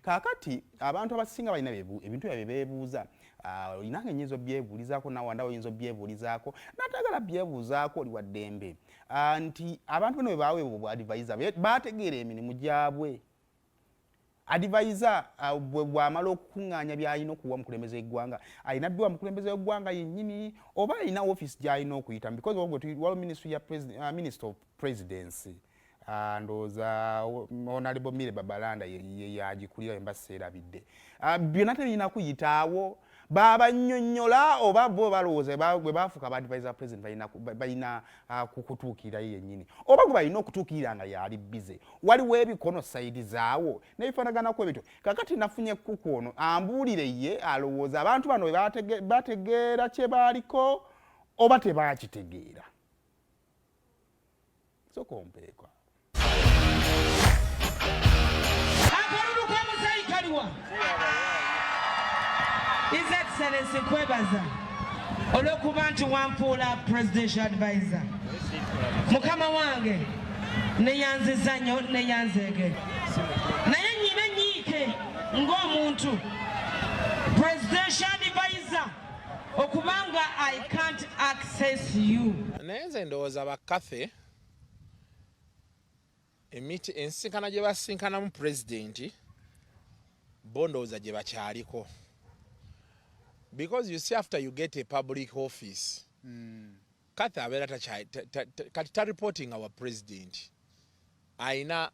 Kaakati abantu abasinga balina ebintu byabwe beebuuza. Nange nyinza obyebuulizaako, nawe wandawo oyinza obyebuulizaako, natagala byebuuzaako, oli wa ddembe. Nti abantu bano bwe baweebwa obwa advisor, bategeera emirimu gyabwe. Advisor bwe bwamala okukuŋŋaanya by'alina okuwa omukulembeze w'eggwanga, alina ddiwa mukulembeze w'eggwanga yennyini oba alina office gy'alina okuyitamu? Because waliwo ministry ya Minister of Presidency, ndowooza Honorable Milly Babalanda ye yagikulira, emba seerabidde. Byonna tebirina kuyitaawo babannyonnyola, oba bo balowooza bwe baafuuka ba advisor president balina kutuukirirayo yennyini, oba gwe balina okutuukirira nga yali busy, waliwo ebikono side zaawo nebifaanaganako ebityo. Kakati nafunye kuku ono ambuulire ye alowooza abantu bano bwe bategeera kye baaliko oba tebaakitegeera. Sokompeekwa. Akalulu ka muzeeyi kaliwa? His Excellency, nkwebaza olw'okuba nti wamfuula presidential advisor. Mukama wange, neyanziza nnyo, neyanzeege, naye nyina enyiike ng'omuntu presidential advisor okubanga I can't access you. Naye nze ndowooza bakathe emiti ensinkana gye basinkanamu pulezidenti, bo ndowooza gye bakyaliko, because you see, after you get a public office, Kathy abeera kati ta reporting our president, ayina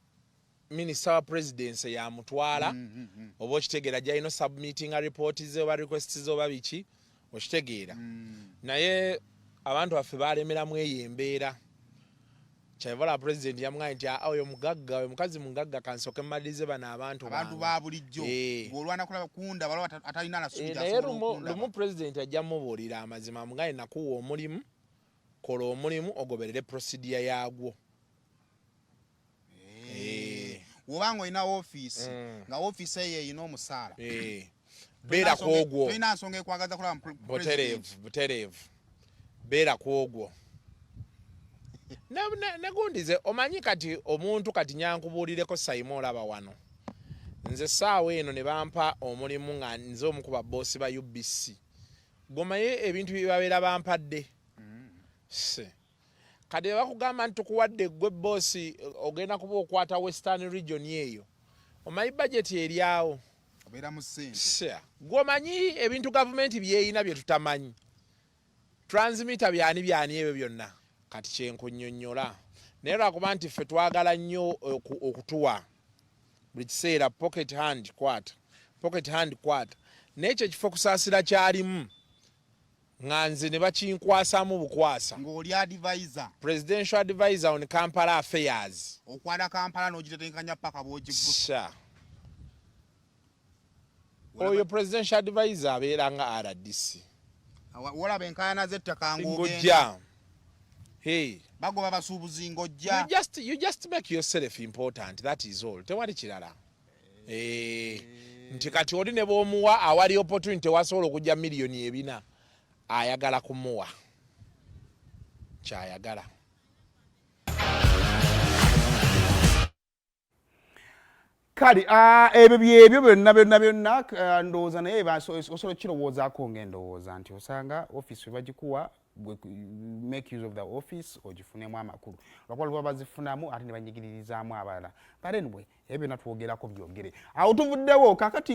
minisita wa presidency yamutwala, oba okitegeera, gyalina submittinga report ze oba request ze oba biki, okitegeera. Naye abantu baffe balemeramu eyo embeera. Kyavala president yamugambye nti, "Ah, oyo mugagga, oyo mukazi mugagga, kansooke mmalirize bano abantu abantu bange." Ba bulijjo ng'olwana kulaba kunda waliwo atalina nasubi. Naye lumu president ajja mubuulira amazima, amugambye, "Nakuwa omulimu, kola omulimu, ogoberere procedure yaagwo." Wobanga olina ofiisi nga ofiisi eyo erina omusaala, beera kwogwo. Tolina nsonga ekwagaza kulaba Butereevu, butereevu, beera kwogwo. Negundize omanyi kati omuntu kati nyankubuulireko Saima, olaba wano nze essaawa eno ne bampa omulimu nga nze omu ku baboosi ba UBC, gomaye ebintu bye babeera bampadde. Se kati bwe bakugamba nti tukuwadde gwe boosi, ogenda kuba okwata Western Region eyo, omanyi budget eryawo. Obeera mu ssente. Sure. Gwomanyi ebintu gavumenti byeyina bye tutamanyi, transmitter byani byani ebyo byonna. Kati kyenkunyonnyola, naye lwakuba nti ffe twagala nnyo okutuwa buli kiseera pocket hand, kwata pocket hand, kwata. Naye ekyo ekifo kusaasira kyalimu nga nze ne bakinkwasaamu bukwasa. Ng'oli advisor. Presidential advisor on Kampala affairs. Okwala Kampala n'ogitetenkanya paka bw'ogiggusa. Sha. Oyo presidential advisor abeera nga RDC. Wolaba enkaayana z'ettaka ng'ogenda. Ng'ojja, hey. Bagoba basuubuzi ng'ojja. You just make yourself important, that is all, tewali kirala. Nti kati oli ne bw'omuwa awali opportunity wasobola okujja miliyoni 400, ayagala kumuwa kyayagala. Kale ebyo byebyo byonna byonna byonna. Ndowooza naye osobola okukirowoozaako ng'endowooza nti osanga office we bagikuwa, make use of the office ogifunemu amakulu, lwakuba lwa bazifunamu ate ne banyigiririzaamu abalala. But anyway, ebyo byonna twogerako byogere awo tuvuddewo kakati.